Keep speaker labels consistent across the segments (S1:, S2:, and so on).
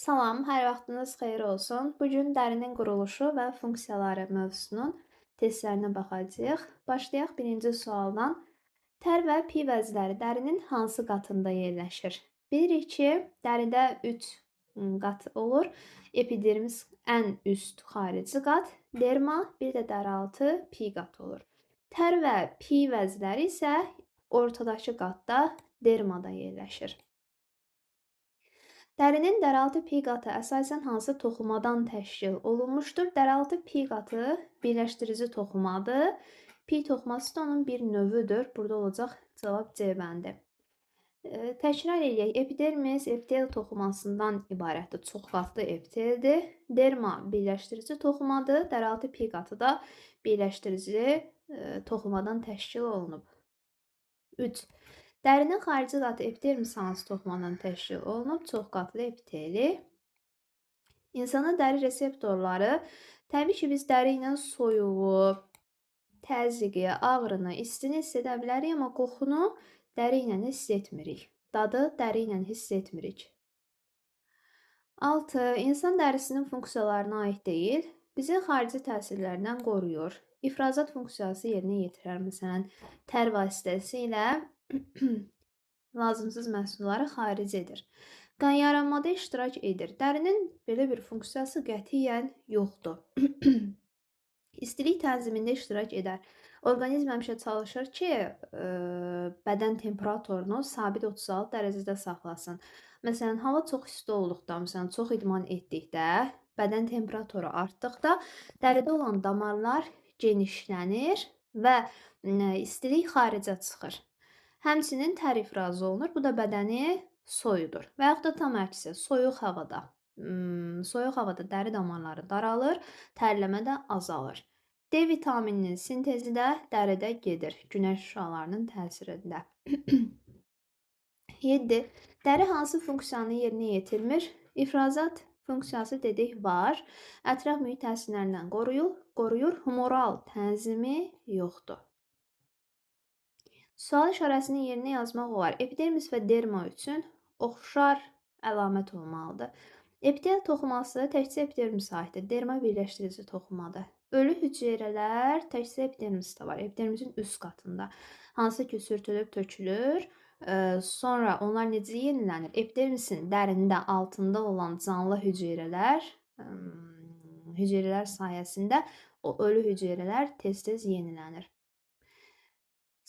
S1: Salam, hər vaxtınız xeyir olsun. Bu gün dərinin quruluşu və funksiyaları mövzusunun testlərinə baxacağıq. Başlayaq birinci sualdan. Tər və piy vəzləri dərinin hansı qatında yerləşir? Bilirik ki, dəridə 3 qat olur. Epidermis ən üst xarici qat, derma, bir də dərialtı piy qatı olur. Tər və piy vəzləri isə ortadakı qatda dermada yerləşir. Dərinin dərialtı piy qatı əsasən hansı toxumadan təşkil olunmuşdur? Dərialtı piy qatı birləşdirici toxumadır. Piy toxuması da onun bir növüdür. Burada olacaq cavab C bəndi. Təkrar eləyək. Epidermis epitel toxumasından ibarətdir. Çox qatlı epiteldir. Derma birləşdirici toxumadır. Dərialtı piy qatı da birləşdirici toxumadan təşkil olunub. 3. Dərinin xarici qatı epidermis hansı toxumadan təşkil olunub? Çox qatlı epiteli. İnsanın dəri reseptorları, təbii ki, biz dəri ilə soyuğu, təzyiqi, ağrını, istini hiss edə bilərik, amma qoxunu dəri ilə hiss etmirik. Dadı dəri ilə hiss etmirik. 6. İnsan dərisinin funksiyalarına aid deyil, bizi xarici təsirlərdən qoruyur. İfrazat funksiyası yerinə yetirər. Məsələn, tər vasitəsilə lazımsız məhsulları xaric edir. Qan yaranmada iştirak edir. Dərinin belə bir funksiyası qətiyyən yoxdur. İstilik tənzimində iştirak edər. Orqanizm həmişə çalışır ki, bədən temperaturunu sabit 36 dərəcədə saxlasın. Məsələn, hava çox isti olduqda, məsələn, çox idman etdikdə, bədən temperaturu artdıqda dəridə olan damarlar genişlənir və istilik xaricə çıxır. Həmçinin tər ifrazı olunur. Bu da bədəni soyudur. Və yaxud da tam əksi, soyuq havada. Soyuq havada dəri damarları daralır, tərləmə də azalır. D vitamininin sintezi də dəridə gedir, günəş şüalarının təsirində. 7. Dəri hansı funksiyanı yerinə yetirmir? İfrazat funksiyası dedik var. Ətraf mühit təsirlərindən qoruyur. Humoral tənzimi yoxdur. Sual işarəsinin yerinə yazmaq olar. Epidermis və derma üçün oxşar əlamət olmalıdır. Epitel toxuması təkcə epidermisə aiddir. Derma birləşdirici toxumadır. Ölü hüceyrələr təkcə epidermisdə var. Epidermisin üst qatında. Hansı ki sürtülüb tökülür. Sonra onlar necə yenilənir? Epidermisin dərində, altında olan canlı hüceyrələr, hüceyrələr sayəsində o ölü hüceyrələr tez-tez yenilənir.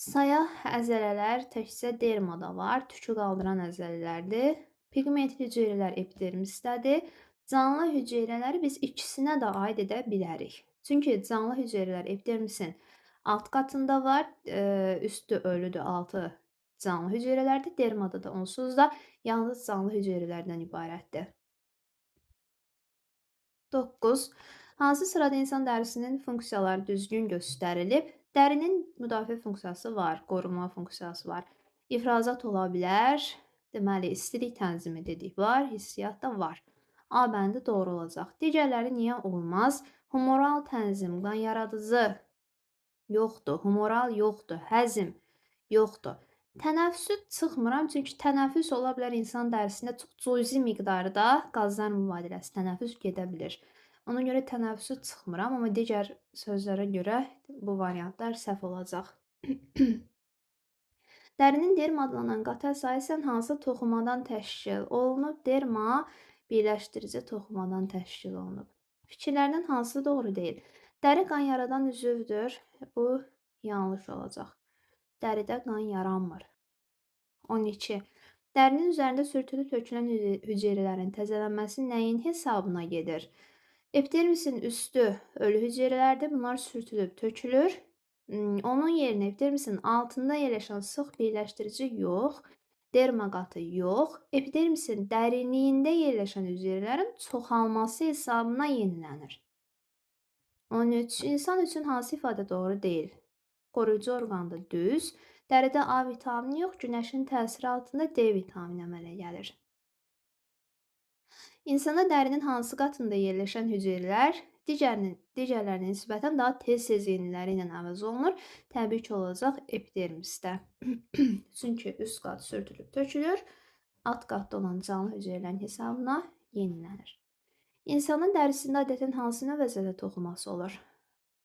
S1: Sayaq əzələlər təkcə dermada var, tükü qaldıran əzələlərdir. Pigmentli hüceyrələr epidermisdədir. Canlı hüceyrələri biz ikisinə də aid edə bilərik. Çünki canlı hüceyrələr epidermisin alt qatında var, üstü ölüdür, altı canlı hüceyrələrdir. Dermada da onsuz da yalnız canlı hüceyrələrdən ibarətdir. 9. Hansı sırada insan dərisinin funksiyaları düzgün göstərilib? Dərinin müdafiə funksiyası var, qorunma funksiyası var. İfrazat ola bilər. Deməli, istilik tənzimi dedik var, hissiyyat da var. A bəndi doğru olacaq. Digərləri niyə olmaz? Humoral tənzim, qan yaradıcı yoxdur, humoral yoxdur, həzm yoxdur. Tənəffüsü çıxmıram, çünki tənəffüs ola bilər insan dərisində çox cüzi miqdarda qazlar mübadiləsi, tənəffüs gedə bilir. Ona görə tənəffüsü çıxmıram, amma digər sözlərə görə bu variantlar səhv olacaq. Dərinin derma adlanan qatı əsasən hansı toxumadan təşkil olunub? Derma birləşdirici toxumadan təşkil olunub. Fikirlərdən hansı doğru deyil? Dəri qan yaradan üzvdür. Bu yanlış olacaq. Dəridə qan yaranmır. 12. Dərinin üzərində sürtülüb tökülən hüceyrələrin təzələnməsi nəyin hesabına gedir? Epidermisin üstü ölü hüceyrələrdir. Bunlar sürtülüb tökülür. Onun yerinə epidermisin altında yerləşən sıx birləşdirici yox, derma qatı yox, epidermisin dərinliyində yerləşən hüceyrələrin çoxalması hesabına yenilənir. 13. İnsan üçün hansı ifadə doğru deyil? Qoruyucu orqanda düz, dəridə A vitamini yox, günəşin təsiri altında D vitamini əmələ gəlir. İnsanda dərinin hansı qatında yerləşən hüceyrələr digərlərinə nisbətən daha tez-tez yeniləri ilə əvəz olunur? Təbii ki, olacaq epidermisdə. Çünki üst qat sürtülüb tökülür, alt qatda olan canlı hüceyrələrin hesabına yenilənir. İnsanın dərisində adətən hansı növ əzələ toxuması olur?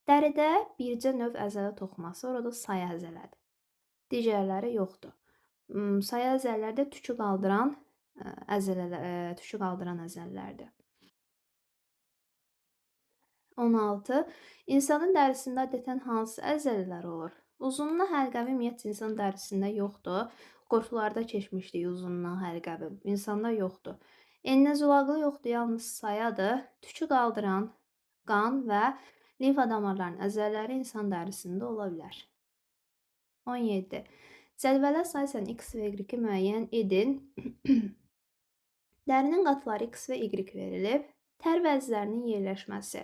S1: Dəridə bircə növ əzələ toxuması var, o da saya əzələdir. Digərləri yoxdur. Saya əzələlər də tükü qaldıran əzələlərdir. 16. İnsanın dərisində adətən hansı əzələlər olur? Uzunluğuna həlqəvi ümumiyyətcə insan dərisində yoxdur. Qurdlarda keçmişdik uzunluğuna həlqəvi. İnsanda yoxdur. Enlinə zolaqlı yoxdur, yalnız sayadır. Tükü qaldıran qan və limfa damarlarının əzələləri insan dərisində ola bilər. 17. Cədvələ əsasən X və Y-i müəyyən edin. Dərinin qatları X və Y verilib. Tər vəzlərinin yerləşməsi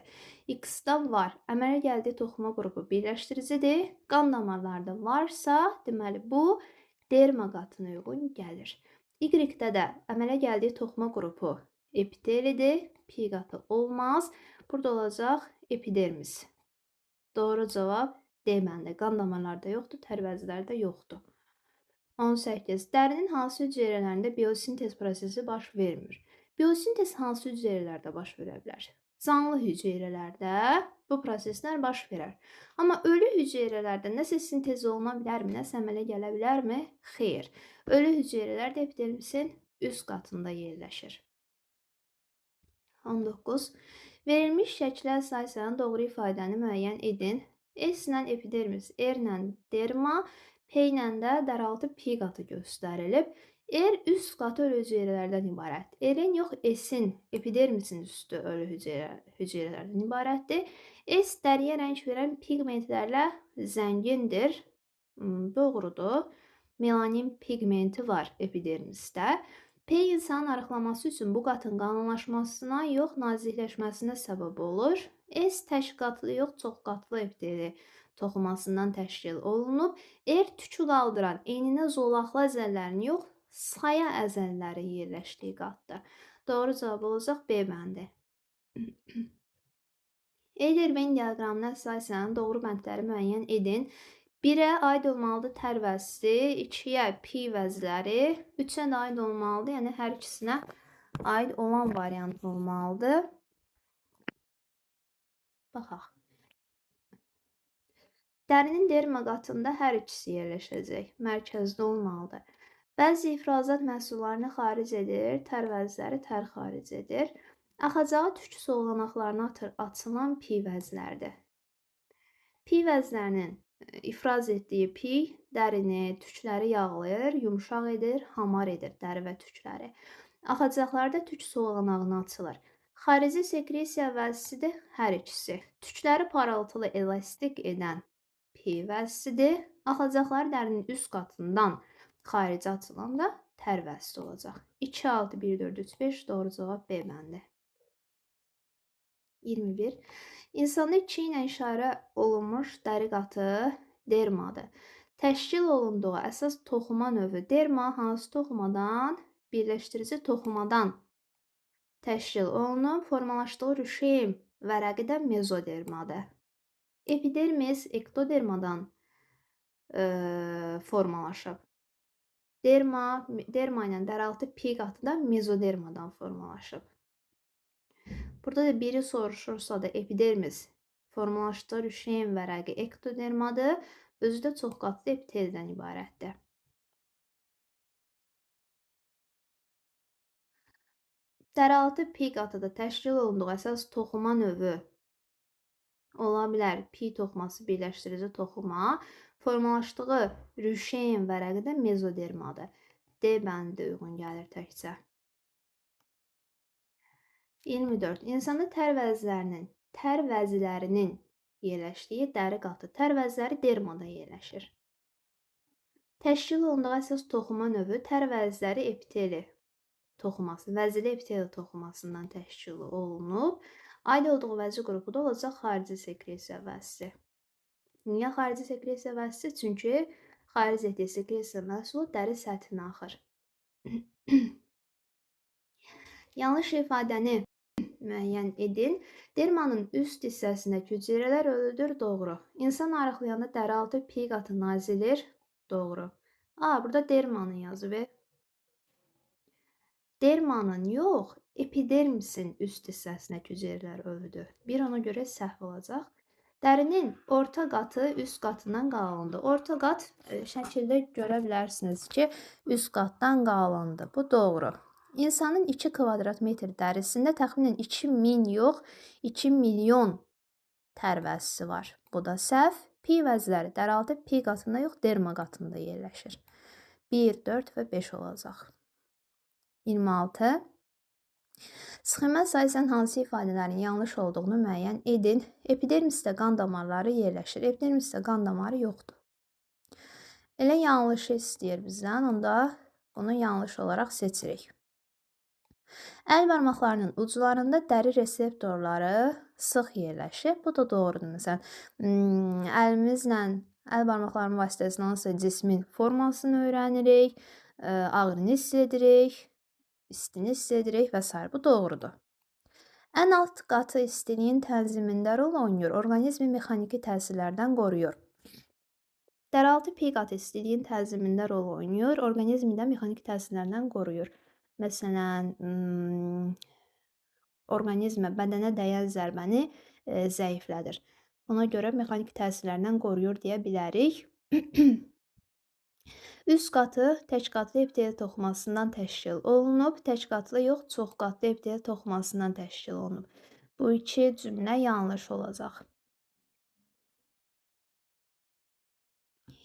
S1: X-da var. Əmələ gəldiyi toxuma qrupu birləşdiricidir. Qan damarlarda varsa, deməli bu derma qatına uyğun gəlir. Y-də də əmələ gəldiyi toxuma qrupu epitelidir. Pi qatı olmaz. Burada olacaq epidermis. Doğru cavab D bəndi. Qan damarlarda yoxdur, tər vəzlərdə yoxdur. 18. Dərinin hansı hüceyrələrində biosintez prosesi baş vermir? Biosintez hansı hüceyrələrdə baş verə bilər? Canlı hüceyrələrdə bu proseslər baş verər. Amma ölü hüceyrələrdə nəsə sintez oluna bilərmi, nəsə əmələ gələ bilərmi? Xeyr. Ölü hüceyrələr də epidermisin üst qatında yerləşir. 19. Verilmiş şəklə əsasən doğru ifadəni müəyyən edin. S ilə epidermis, R ilə derma, P ilə də dəraltı pi qatı göstərilib. R üst qatı ölü hüceyrələrdən ibarətdir. R-in yox, S-in, epidermisin üstü ölü hüceyrələrdən ibarətdir. S dəriyə rəng verən pigmentlərlə zəngindir. Doğrudur. Melanin pigmenti var epidermisdə. P insanın arıqlaması üçün bu qatın qalınlaşmasına yox, nazikləşməsinə səbəb olur. S tək qatlı yox, çox qatlı epiteli toxumasından təşkil olunub. R tükü qaldıran eninə zolaqlı əzəllərin yox, saya əzəlləri yerləşdiyi qatdır. Doğru cavab olacaq B bəndi. Euler-Venn diaqramına əsasən doğru bəndləri müəyyən edin. 1-ə aid olmalıdır tər vəzisi, 2-yə pi vəziləri, 3-ə də aid olmalıdır, yəni hər ikisinə aid olan variant olmalıdır. Baxaq. Dərinin derma qatında hər ikisi yerləşəcək, mərkəzdə olmalıdır. Bəzi ifrazat məhsullarını xaric edir, tər vəziləri tər xaric edir. Axacağı tükü solğanaqlarına açılan pi vəzilərdir. Pi vəzilərinin ifraz etdiyi pi dərini, tükləri yağlayır, yumşaq edir, hamar edir dəri və tükləri. Axacaqlarda tük solğanağına açılır. Xarici sekresiya vəzisidir hər ikisi. Tükləri parıltılı elastik edən pi vəzisidir. Axacaqlar dərinin üst qatından xaricə açılan da tər vəzisi olacaq. 2, 6, 1, 4, 3, 5 doğru cavab B bəndi. 21. İnsanda 2 ilə işarə olunmuş dəri qatı dermadır. Təşkil olunduğu əsas toxuma növü derma hansı toxumadan? Birləşdirici toxumadan təşkil olunub. Formalaşdığı rüşeym vərəqi də mezodermadır. Epidermis ektodermadan formalaşıb. Derma ilə dəraltı pi qatı da mezodermadan formalaşıb. Burada da biri soruşursa da epidermis formalaşdığı rüşeym vərəqi ektodermadır. Özü də çox qatlı epiteldən ibarətdir. Dəraltı pi qatı da təşkil olunduğu əsas toxuma növü ola bilər. Pi toxuması birləşdirici toxuma. Formalaşdığı rüşeym vərəqi də mezodermadır. D bəndi uyğun gəlir təkcə. 24. İnsanda tər vəzilərinin yerləşdiyi dəri qatı. Tər vəziləri dermada yerləşir. Təşkil olunduğu əsas toxuma növü tər vəziləri epiteli toxuması, vəzili epiteli toxumasından təşkil olunub. Aid olduğu vəzi qrupu da olacaq xarici sekresiya vəzisi. Niyə xarici sekresiya vəzisi? Çünki xaric etdiyi sekresiya məhsulu dəri səthinə axır. Yanlış ifadəni müəyyən edin. Dermanın üst hissəsindəki hüceyrələr ölüdür, doğru. İnsan arıqlayanda dərialtı pi qatı nazilir, doğru. A, burada dermanın yazıb. Dermanın yox, epidermisin üst hissəsindəki hüceyrələr övüdür. Bir ona görə səhv olacaq. Dərinin orta qatı üst qatından qalındır. Orta qat şəkildə görə bilərsiniz ki, üst qatdan qalındır. Bu doğru. İnsanın 2 kvadrat metr dərisində təxminən 2000 yox, 2 milyon tər vəzisi var. Bu da səhv. Piy vəziləri dəraltı piy qatında yox, derma qatında yerləşir. 1, 4 və 5 olacaq. 26. Sxemə əsasən hansı ifadələrin yanlış olduğunu müəyyən edin. Epidermisdə qan damarları yerləşir. Epidermisdə qan damarı yoxdur. Elə yanlışı istəyir bizdən, onda bunu yanlış olaraq seçirik. Əl barmaqlarının uclarında dəri reseptorları sıx yerləşir. Bu da doğrudur. Məsələn, əlimizlə, əl barmaqlarının vasitəsilə hansısa cismin formasını öyrənirik, ağrını hiss edirik, istini hiss edirik və s. Bu doğrudur. Ən alt qatı istiliyin tənzimində rol oynayır, orqanizmi mexaniki təsirlərdən qoruyur. Dəraltı piy qatı istiliyin tənzimində rol oynayır, orqanizmi də mexaniki təsirlərdən qoruyur. Məsələn, orqanizmə, bədənə dəyən zərbəni zəiflədir. Buna görə mexaniki təsirlərdən qoruyur deyə bilərik. Üst qatı tək qatlı epitel toxumasından təşkil olunub. Tək qatlı yox, çox qatlı epitel toxumasından təşkil olunub. Bu iki cümlə yanlış olacaq.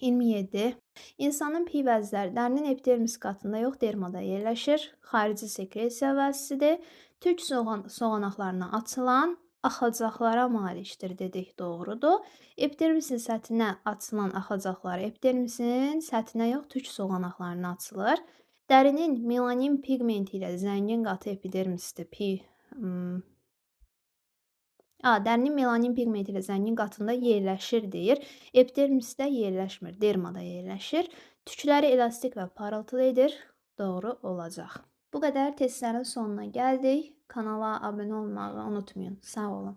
S1: 27. İnsanın piy vəziləri dərinin epidermis qatında yox, dermada yerləşir. Xarici sekresiya vəzisidir. Tük soğanaqlarına açılan axacaqlara malikdir dedik, doğrudur. Epidermisin səthinə açılan axacaqlar epidermisin səthinə yox, tük soğanaqlarına açılır. Dərinin melanin piqmenti ilə zəngin qatı epidermisdir. Dərinin melanin piqmenti ilə zəngin qatında yerləşir deyir. Epidermisdə yerləşmir, dermada yerləşir. Tükləri elastik və parıltılı edir. Doğru olacaq. Bu qədər testlərin sonuna gəldik. Kanala abunə olmağı unutmayın. Sağ olun.